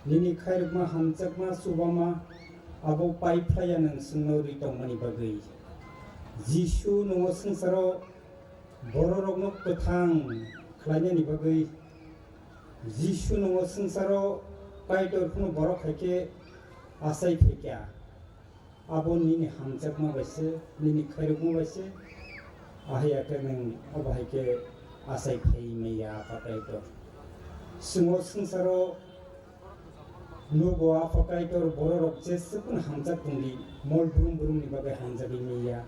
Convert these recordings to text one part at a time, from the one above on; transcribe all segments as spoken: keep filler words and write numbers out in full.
Nini khairokma hamjakma chubama abo pai phlaiya nwng chwngno rwi tongmani bagwi. Jisu, nwng o swngcharo bororokno kwthang khlainani bagwi. Jisu, nwng o swngcharo Kaitor phano borok hai khe achai phaikha. Abo nini hamjakma bai se, nini khairokma bai se, ahai ya khe nwng obo hai khe achai phai manya, Apha Kaitor. Chwng o swngcharo nugo, Apha Kaitor, bororok jeswk phano hamjak tongdi, mol brum brumni bagwi hamjagwi manya.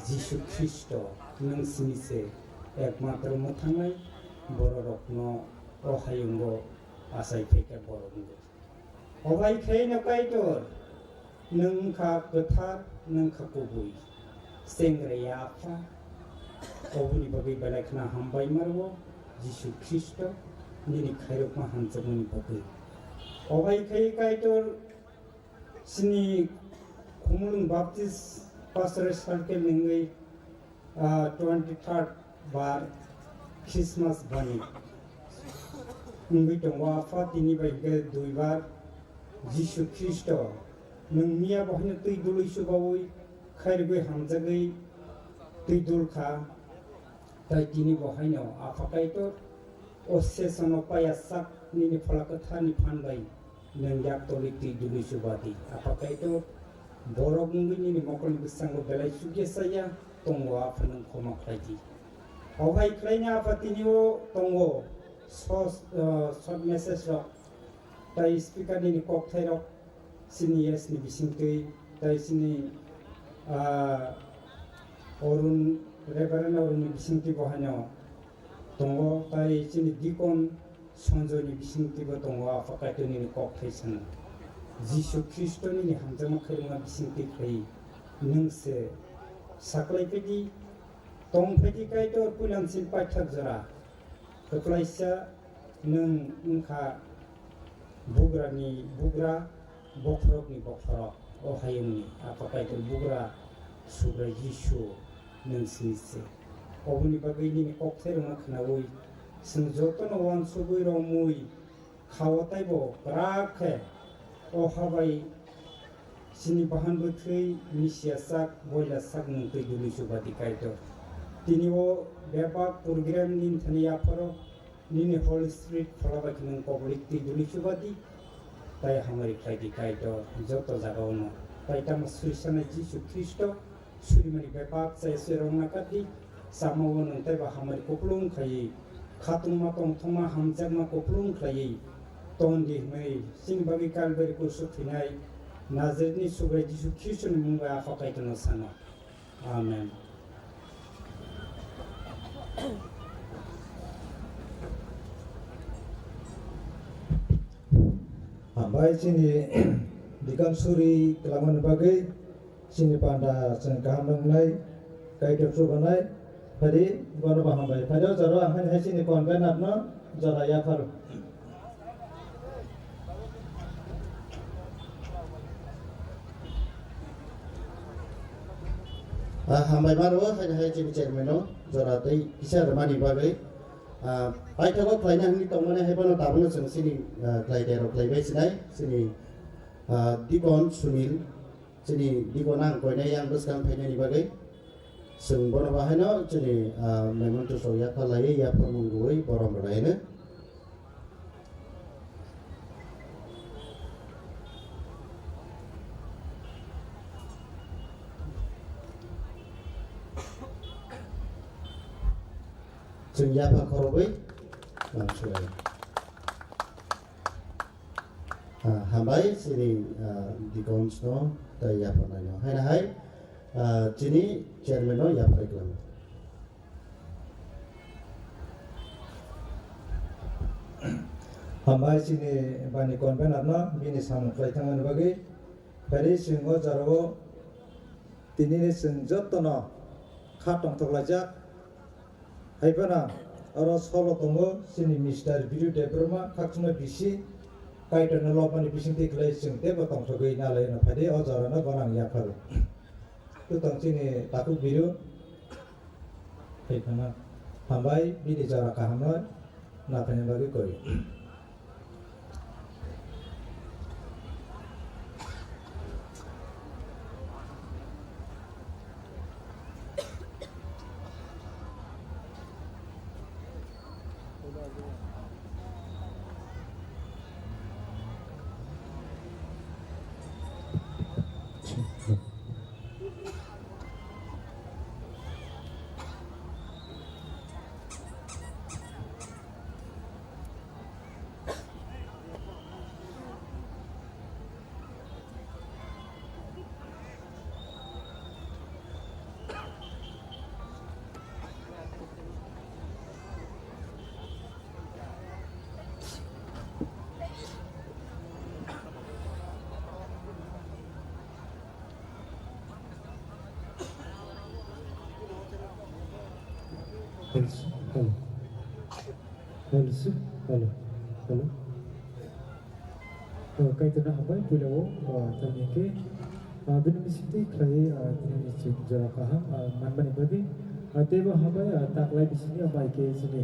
Jisu Khristo, nwng simi se ekmatro mwthangnai, bororokno o hayungo achai phaikha borok wngwi. Obai khe no Kaitor, nwng wngkha kwthar, nwng wngkha kubui. Chengrai ya Apha, oboni bagwi belai khna hambai ma rwo, Jisu Khristo, nini khairokma hamjakmani bagwi. Obai khe Kaitor, chini Khumulwng Baptist Pastoral Circle ni wngwi ah, twenty third bar Christmas bani wngwi tongo. Apha, tini bai hwnkhe dui bar Jisu Khristo, nwng miya bo haino twi dului chubaui khairogwi hamjagwi twi dul kha, tai tini bo haino Apha Kaitor, o sesono paya sak nini Phola Kwtharni phan bai nwng yak tolwi twi dului chuba di. Apha Kaitor, borok wngwi nini mokolni bwskango belai chukya chaya tongo, Apha, nwng khoma khlai di. Obai khlaina, Apha, tini o tongo short, ah, short message rok, tai speaker nini kokthai rok, chini yes ni bisingtwi, tai chini, ah, Arun, Reverend Arun ni bisingtwi bo haino tongo, tai chini deacon Sanjoy ni bisingtwi bo tongo, Apha Kaitor nini kokthai sana. Jisu Khristo nini hamjakma khairokma bisingtwi khlai nwng se saklai phaidi, tong phaidi Kaitor puilamsin paithak jora. Kwplaisa nwng wngkha bugrani bugra, bokhorokni bokhorok, o hayungni Apha Kaitor bugra Subrai Jisu nwng sini se. Oboni bagwi nini kokthai rokno khnaui chwng jotono uansugui romwi kha-o taibo kwrak khe o ha bai chini bahan bwthwi misiya sak, boila sak nwng twi dului chuba di Kaitor. Tini o bebak program ni thani yapharo nini Holy Spirit phola bai khwnwi kobori twi dului chuba di, tai hamari khlai di Kaitor joto jagao no. Tai tamo suri sanai Jisu Khristo, surimani bebak chaya sui rwngna kadi, samao nwng taibo hamari kupulung khaiwi, khatungma tongthokma hamjakma kupulung khlaiwi ton di hwnwi chini bagwi Kalbari kusu thwinai Nazaretni Subrai Jisu Khristoni mung bai Apha Kaitorno sano. Amen. Hambai chini dikon suri kwlamani bagwi chini panda chwng kaham nwngnai, Kaitor chubanai, phadi bono bo hambai. Phadi o jora ang hai hai chini convener no jora yapharo. Ah, hambai maro, hai hai chini chairman no jora tei kisa rwmani bagwi. Ah, paithago khlaina hwnwi tongmani hai bono tabukno chwng chini, ah, khlai tei rok khlai bai sinai, chini, ah, Dikon Sunil, chini Dikon ang koinai yang bwskang phainani bagwi. Chwng bono bahaino chini, ah, memento sok yapha laiwi, yapha mung rwui borom rwlaino. Chwng yapha khorogwi, ah, surai. Ah, hambai chini, ah, deacons no tei yapharnai no. Haina hai, ah, chini chairman no yaphar khlai. Hambai chini bani convener no bini samung khlai thangmani bagwi. Phai chwng o jora o tini ni chwng joto no kha tongthok laijak. Hai phano oro solo tongo chini Mister Biru Debbarma, Khakchangma B C, Kaitor no lobmani bisingtwi khlai chwng teibo tongthogwi nalai no phai di, o jora no bono ang yapharo. Twtong chini takhuk Biru, hai phano hambai bini jora kaham no naphaina bagwi koi. Hello. Hello, sir. Hello. Hello. Uh, Kaitorno hambai puila o, uh, tamni ke, uh, bini bisingtwi khlai, uh, tini ni chwng jora kaham, uh, manmani bagwi, uh, teibo hambai, uh, taklai bisingni hambai ke chini,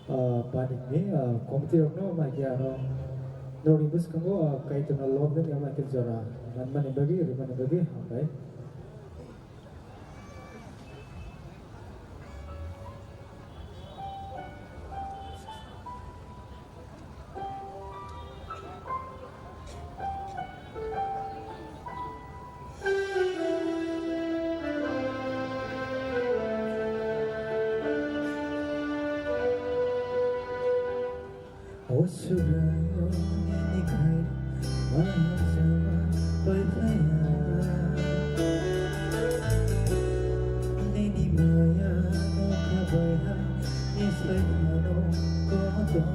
uh, panikni, uh, committee rokno hambai ke aro norokni bwskango, uh, Kaitorno lobnani hambai ke jora manmani bagwi, rwmani bagwi hambai. O Subraiyung, nini khairok ma hamjakma pai phlai ya. Nini maya nokha bai ha, ni slai phano kotor.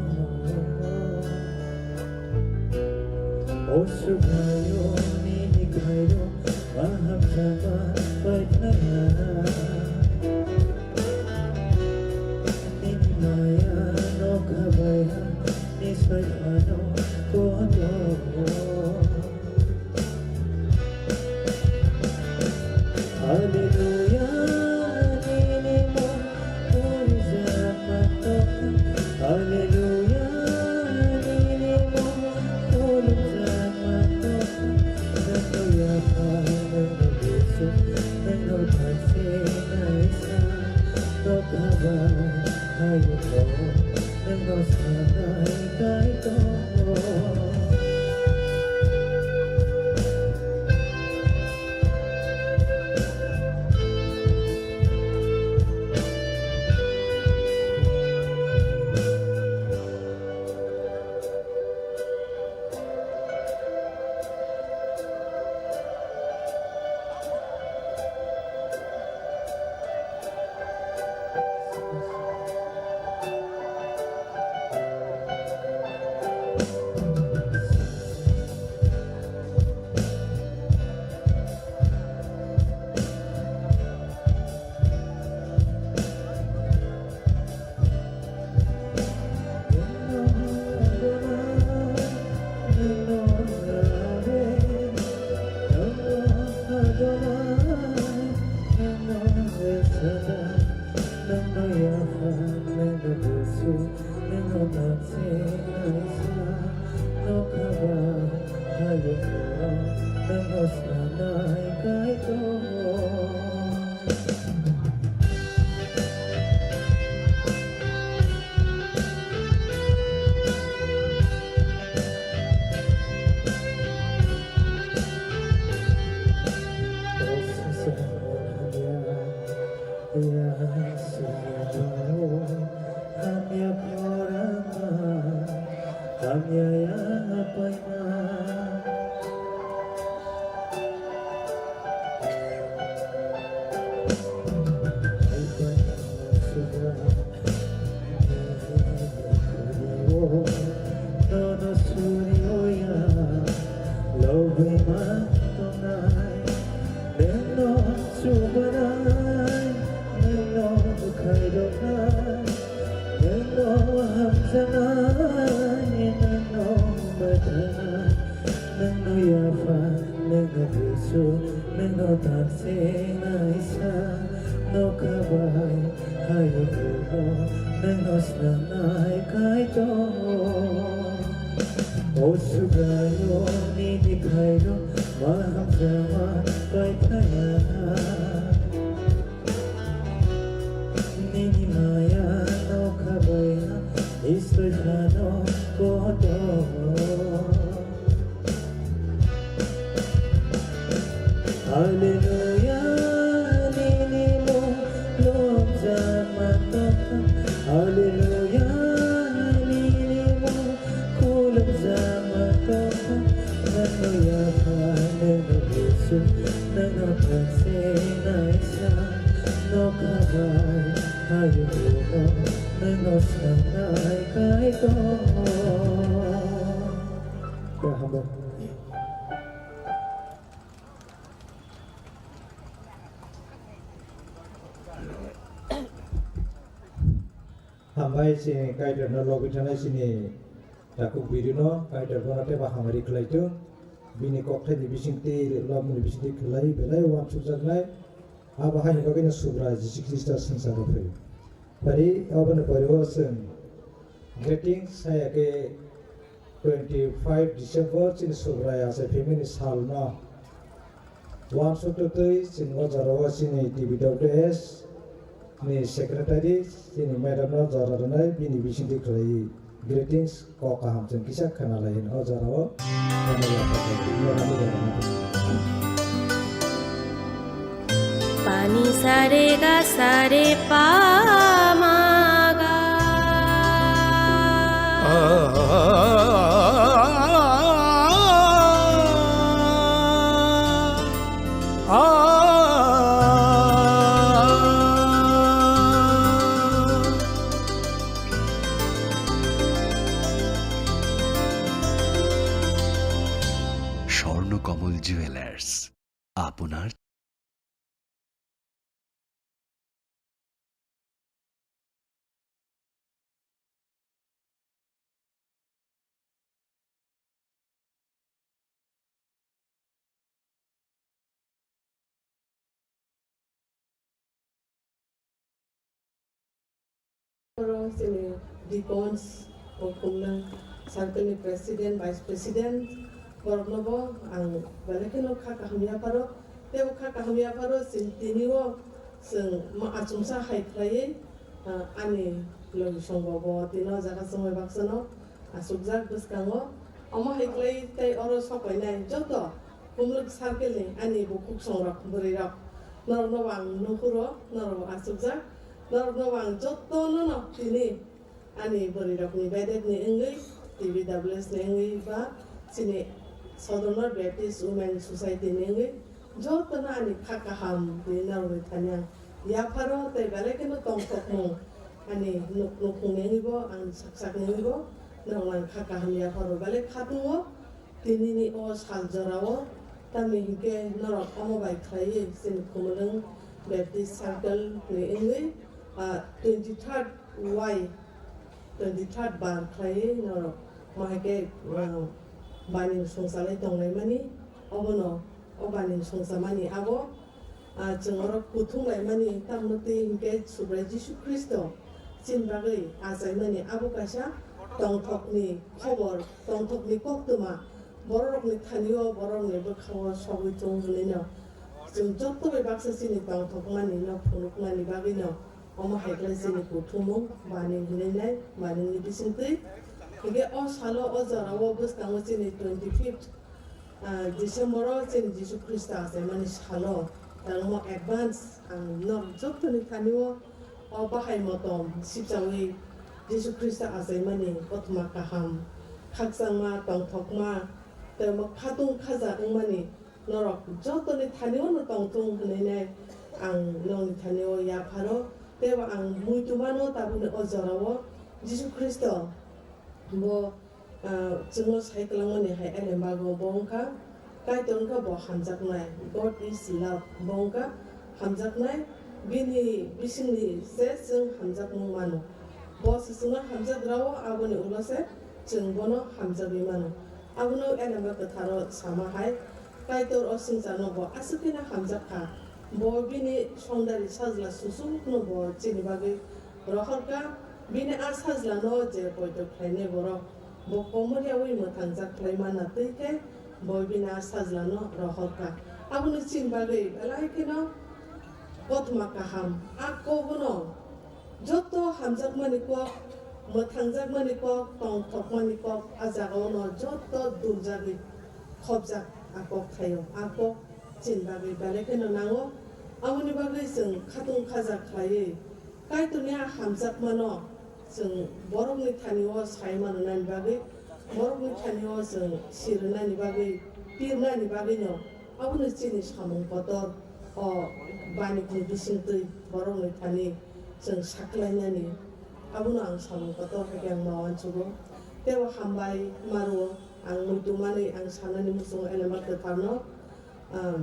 O Subraiyung, nini khairok ma hamjakma pai phlai ya. Nini maya nokha bai ha, ni slai phano kotor. Hallelujah, nini mung puri jama tokha. Hallelujah, nini mung puri jama tokha. Nokha bai ha, nini busu, nini thangse naisa. Nokha bai hayungo, nini sanai kaitor. Nokha bai hayungo, nini sanai kaitor. O Subraiyung, nini khairok ma hamjakma pai phlai ya. Nini maya nokha bai ha, ni slai phano kotor. Hallelujah, nini mung lobjakma tongkha. Hallelujah, nini mung khulumjakma tongkha. Nokha bai ha, nini busu, nini thangse naisa. Nokha bai hayungo, nini sanai kaitor. Ya, hambai. Bai chini Kaitorno logi thanai chini takhuk birino Kaitor bono teibo hamari khlai thung. Bini kokthaini bisingtwi, lobmungni bisingtwi khlai belai uansukjaknai. Abo haini bagwino Subrai Jisu Khristo swngcharo phai. Phari aboni pore o chwng greetings saya khe twenty five December chini Subrai achai phaimani salno uansukjak twi chwng o jorao chini T B W S ni secretary chini madam no jora rwnai bini bisingtwi khlai greetings kok kaham chwng kisa khna lai hino o jorao. Pani sare ga sare pa ma ga. Swarnakamal jewellers, আপনার Oro chini deacons, o khumnang circle ni president, vice president, borokno bo ang belai kheno kha kaham yapharo. Tei o kha kaham yapharo chwng tini o chwng ma achomsa hai khlaiwi, ah, ani logi songbo bo tini o jaga chwngwi baksa no achukjak bwskango. Omo hai khlai tei oro sok painai joto Kumluk circle ni ani bukhuk songrok bwrwi rok, norok no bo ang nukhuro, norok bo achukjak, norok no bo ang joto no no tini ani bwrwi rok ni bedek ni wngwi, T B W S ni wngwi ba chini Sodomor Baptist Women Society ni wngwi joto no ani kha kaham tini norok ni thani ang yapharo tei belai kheno tongthokmung ani nuk-, nukhung ni wngwi bo ang sak sak ni wngwi bo norok no ang kha kaham yapharo belai khatung o. Tinini o sal jorao, tamni hinkhe norok omo bai khlaiwi chini Khumulwng Baptist Circle ni wngwi, ah, twenty third Y, twenty third bar khlaiwi norok ma hai khe, ah, bani songchalai tonglaimani, obono o bani songchamani abo Ah, chwng oro kuthum laimani, tamno twi hinkhe Subrai Jisu Khristo chini bagwi achaimani abo kaisa tongthokni khobor, tongthokni koktwma, bororokni thani-o, borokni bwkha-o sogwi thung hwnwi no chwng joto bai baksa chini tongthokmani no phunuknani bagwi no omo hai khlai chini kuthumung bani hwnwi nai manwngni bisingtwi. Hinkhe o salo, o jorao bwskango chini twenty fifth Ah, December-o chini Jisu Khristo achaimani salo, tangmo advance ang norok jottoni thani-o o bahai motom sipchawi Jisu Khristo achaimani kothoma kaham, khakchangma, tongthokma, tei omo khatung khaja wngmani norok jottoni thani-o no tongthung hwnwi nai ang nokni thani-o yapharo, tei bo ang muitu mano tabukni o jorao Jisu Khristo bo Ah, chwngno sai kwlangmani hai elembago bo wngkha, Kaitor wngkha bo hamjaknai, God is love, bo wngkha hamjaknai, bini bisingni se chwng hamjakmung mano. Bo se chwngno hamjakrao, aboni ulo se chwng bono hamjagwi mano. Abono Elemba Kwtharo sama hai, Kaitor o swngcharno bo aswk kheno hamjak kha. Bo bini songdari sajla susukno bo chini bagwi rohor kha, bini a sajlano je poito khlainai borok. Bo komoryaui mwthangjak khlai manna twi khe bo bini a sajlano rohor kha. Abono chini bagwi belai kheno kothoma kaham. A kobono joto hamjakmani kok, mwthangjakmani kok, tongthokmani kok, a jagao no joto duljagwi khopjak a kok thaio. A kok chini bagwi belai kheno nango. Aboni bagwi chwng khatung khaja khlaiwi Kaitorni a hamjakmano chwng borokni thani-o sai mananani bagwi, borokni thani-o chwng sirwnani bagwi, pirnani bagwino abono chini samung kotor o banikni bisingtwi borokni thani chwng sakhlainani. Abono ang samung kotor hai khe ang ma uansugo. Tei o hambai maro ang muitu manwi ang sanani muchungo Elemba Kwtharno, ah,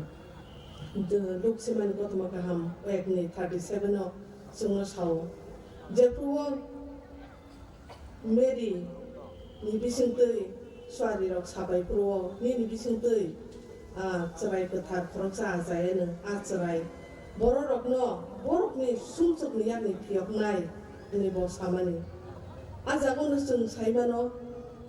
Luk Simani Kothoma Kaham wekni thirty seven o chwngno sao. Jephru o Mary ni bisingtwi suarirok sabai phuru-o, nini bisingtwi, ah, chwrai kwthar khoroksa achai-anw, a chwrai bororokno borokni sumsokni yakni phiyoknai hwnwi bo samani. A jagano chwng sai mano,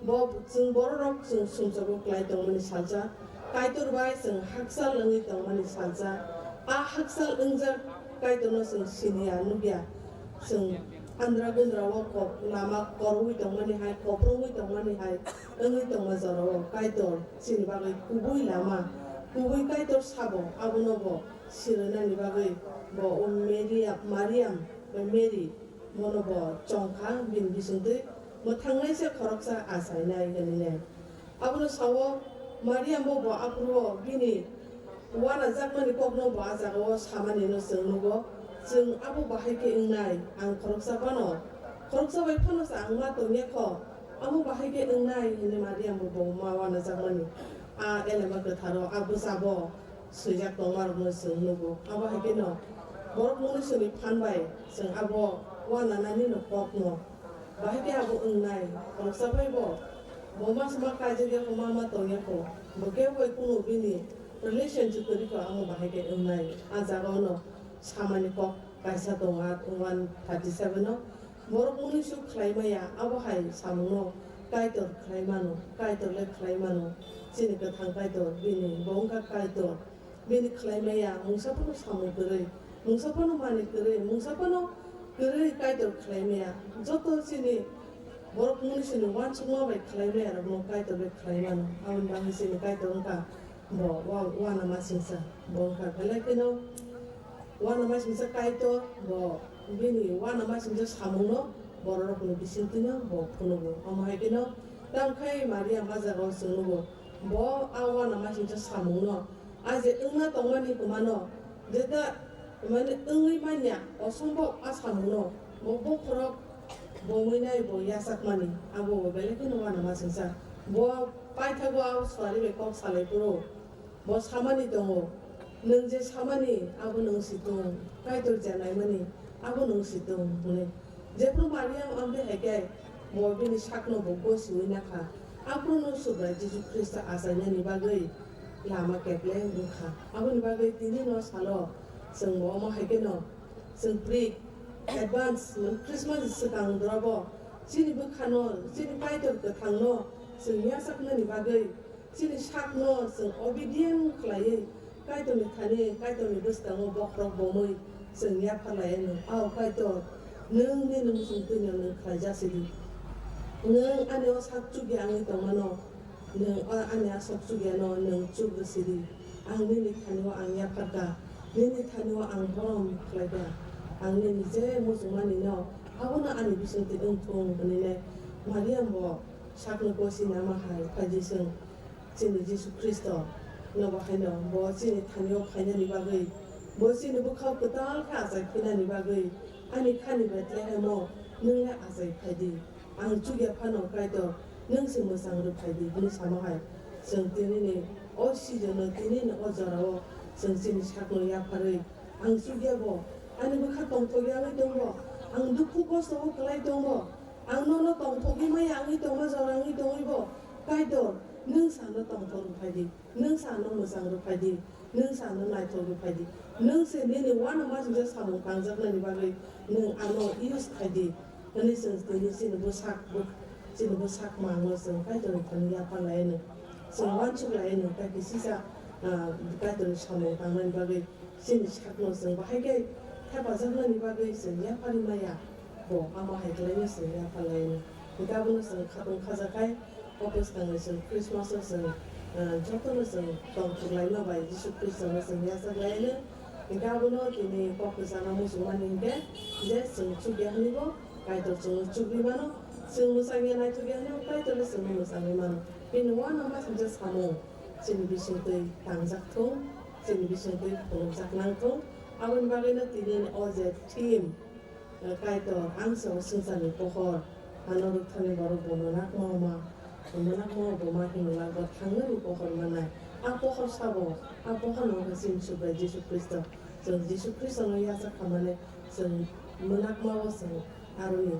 bo chwng bororok chwng sumsogo klai tongmani salsa, Kaitor bai chwng hakchal wngwi tongmani salsa. A hakchal wngjak Kaitorno chwng siniya nukya. Chwng andra gundra o kok lama korwi tongmani hai, koprwngwi tongmani hai wngwi tongma jorao Kaitor chini bagwi kubui lama, kubui Kaitor sabo, abono bo sirinani bagwi bo o Maria, Mariam bai Mary bono bo chongkha, bini bisingtwi mwthangnaisa khoroksa achainai hwnwi. Abono sao, Mariam bo, bo aphuru-o bini uanajakmani kokno bo a jagao samanino chwng nugo. Chwng abo bahai khe wngnai, ang khoroksa phano, khoroksa bai phano se ang ma tongya kho, amo bahai khe wngnai hwnwi Mariam bo, bo ma uanajakmani a elema kwtharo a bwsabo swijak tongmarokno chwng nugo. Abo hai kheno borok mungni chwngni phan bai chwng abo uanananino kokno. Bahai khe abo wngnai, khoroksa phai bo, bo ma sama kaijak ya kho, ma ma tong ya kho, bo kebo bai kunu bini relationship kwrwi kho, amo bahai khe wngnai. A jaga ono samani kok kaisa tongo, one thirty seven o. Borok mungni suk khlai maya, abo hai samungno Kaitor khlai mano, Kaitor le khlai mano, chini kwthang Kaitor, bini bo wngkha Kaitor. Bini khlai maya mungsa phano samung kwrwi, mungsa phano manwi kwrwi, mungsa phano kwrwi Kaitor khlai maya. Joto chini borok mungni chini uansukma bai khlai maya rokno Kaitor bai khlai mano. Aboni bagwi chini Kaitor wngkha bo wa-, uanamasingcha, bo wngkha belai kheno uanamasingcha Kaitor, bo bini uanamasingcha samungno bororokni bisingtwino bo phunugo. Omo hai kheno tamo khai Maria ma jagao chwng nugo, bo a uanamasingcha samungno A je wngna tongmani kwmano, jeta, mane, wngwi manya, osombhob a samungno, bo bokhorok bo wngwi nai bo yachakmani, abo bo belai kheno uanamasingcha. Bo paithago a suari bai kok salai phuru, bo samani tongo, "Nwng je samani, abo nwng si tong, Kaitor je naimani, abo nwng si tong," hwnwi. Jephru Mariam amtwi hai khe bo bini sakno bo gosiwi nakha, aphruno Subrai Jisu Khristo achainani bagwi lama keple wngkha. Aboni bagwi tini no salo chwng bo omo hai kheno chwng pre advance, Christmas swkang drobo chini bwkhano, chini Kaitor kwthangno chwng yachaknani bagwi Chini sakno chwng obedient khlaiwi Kaitorni thani, Kaitorni bwskango bokhorok bomwi chwng yapharlai anw. Ao Kaitor, nwng nini muchungtwino nwng khlaijak sidi. Nwng ani o sak chukya wngwi tongmano, nwng o ani aswk chukyano nwng chuk rw sidi. Ang nini thani-o ang yapharkha, nini thani-o ang borom khlaikha. Ang nini je muchungmanino abono ani bisingtwi wng thung, hwnwi le Mariam bo sakno gosi nama hai phaidi chwng. Chini Jisu Khristo no bo haino, bo chini thani-o phainani bagwi, bo chini bwkhao kwtal khe achai phinani bagwi, ani khani Bethlehemo nwng le achai phai di. Ang chukya phano Kaitor, nwng se mwchang rw phai di, hwnwi samo hai. Chwng tinini o season-o, tinini o jora-o chwng chini sakno yapharwi, ang chukya bo, ani bwkha tongthok yangwi tongbo, ang dukhu kosto-o kwlai tongbo, ang nono tongthogwi maya wngwi tongma jora wngwi tongwi bo, Kaitor, nwng sano tongthok rw phai di. Nwng sa ano mwchang rw phai di, nwng sa ano naithok rw phai di, nwng se nini uanamasingcha samung tangjaknani bagwi nwng ano use khai di, hwnwi chwng tini chini bwsak, chini bwsak mangno chwng Kaitorni thani yapharlai anw, chwng uansuk lai anw, tei kisisa, ah, Kaitorni samung tangnani bagwi chini sakno chwng bahai khe thepajaknani bagwi chwng yapharwi maya, bo amo hai khlaino chwng yapharlai anw. Hwnkhe abono chwng khatung khajakhai, O bwskangni chwng Christmas-o chwng, ah, jotono chwng tongthok laima bai Jisu Khristono chwng yachak lai anw. Hwnkhe abono tini kok kwchangno muchungmani hwnkhe je chwng chukya hwnwibo Kaitor chwngno chukgwi mano, chwng mwchangya naithokya hwnwibo Kaitorno chwngno mwchangwi mano. Bini uanamasingcha samung chini bisingtwi tangjak thung, chini bisingtwi phunukjak nang thung. Aboni bagwino tini o je theme, Kaitor, ang se o swngcharni pohor, ano rwkthani borok bo mwnakma-o ma, mwnakma-o bo ma himlwk bo thangnani pohor manai. A pohor sabo, a pohor no wngkha chini Subrai Jisu Khristo. Chwng Jisu Khristono yachak khamani chwng mwnakma-o chwng aroni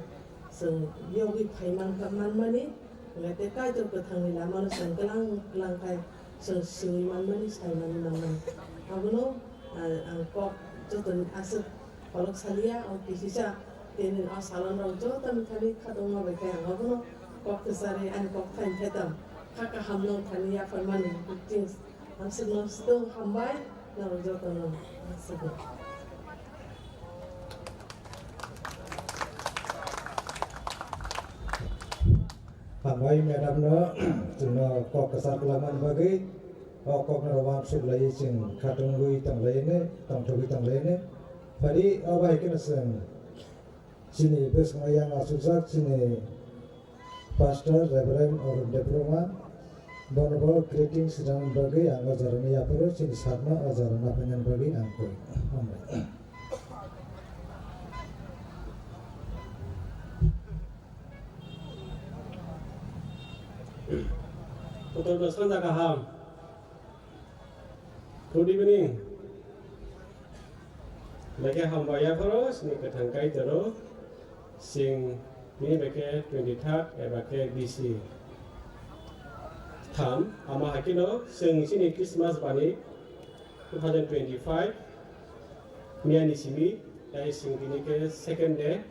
Chwng yogwi phai man-, manmani, hwnkhe tei Kaitor kwthangni lamano chwng klang klang khai chwng swiwi manmani, sai manwi manmani. Abono, ah, ang kok jotoni aswk kolok saliya, o kisisa tini o salonrok jotoni thani khatungma bai khe ang abono kok kwcharwi ani kok thaini khe tong kha kahamno thani yapharmani. Chwng Ang swkno swtwng hambai, norok jotono ang swkno. Hambai madam no, chwngno kok kwchar kwlangmani bagwi, o kokno rw uansuk laiwi chwng khatungwi tonglaini, tongthogwi tonglaini. Phari o bai kheno chwng chini bwskango yang achukjak chini Pastor Reverend Arun Debbarma, bono bo greetings rwna bagwi ang o jorani yapharo chini sakno o jora naphainani bagwi ang koi. Hambai. Kotor no sanja kaham. Good evening. Belai khe hambai yapharo chini kwthang Kaitoro, chwng bini bai khe twenty third eba khe bisi tham. Ama hai kheno chwng chini Christmas bani two thousand twenty-five miyani simi, tei chwng tini khe second day.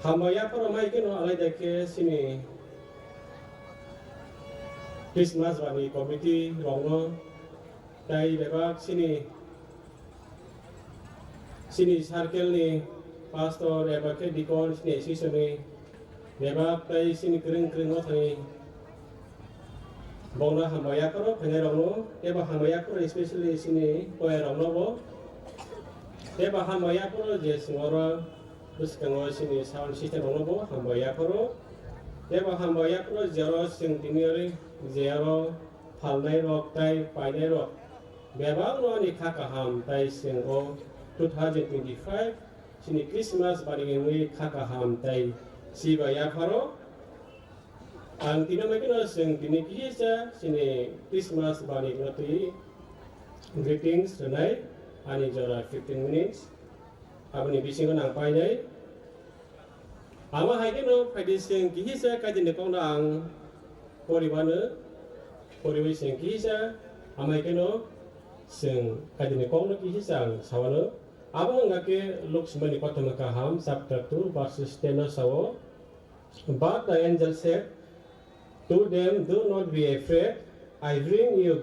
Hambai yapharo mai kheno alaida khe chini Christmas bani committee rokno, tei bebak chini, chini circle ni pastor eba khe deacon, chini association ni bebak tei chini kwrwng kwrwng o thani bongno hambai yapharo phainai rokno, tei bo hambai yapharo especially chini choir rokno bo, tei bo hambai yapharo je chwng oro bwskango chini sound system rokno bo hambai yapharo, tei bo hambai yapharo je oro chwng tini oro je oro phalnai rok tei painai rok bebakno ani kha kaham tei chwng o two thousand twenty-five chini Christmas bani wngwi kha kaham tei chiba yapharo. Ang tini mai kheno chwng tini kisa chini Christmas bani no twi greetings rwnai ani jora fifteen minutes. Aboni bisingo nang painai. Ama hai kheno phaidi chwng kihisa Kaitorni kokno ang poribano, poriwi chwng kihisa ama hai kheno chwng Kaitorni kokno kihisa ang sawano. Abo wngkha khe Luk swmani kothoma kaham chapter two verses ten o sao, "But the angel said to them, 'Do not be afraid, I bring you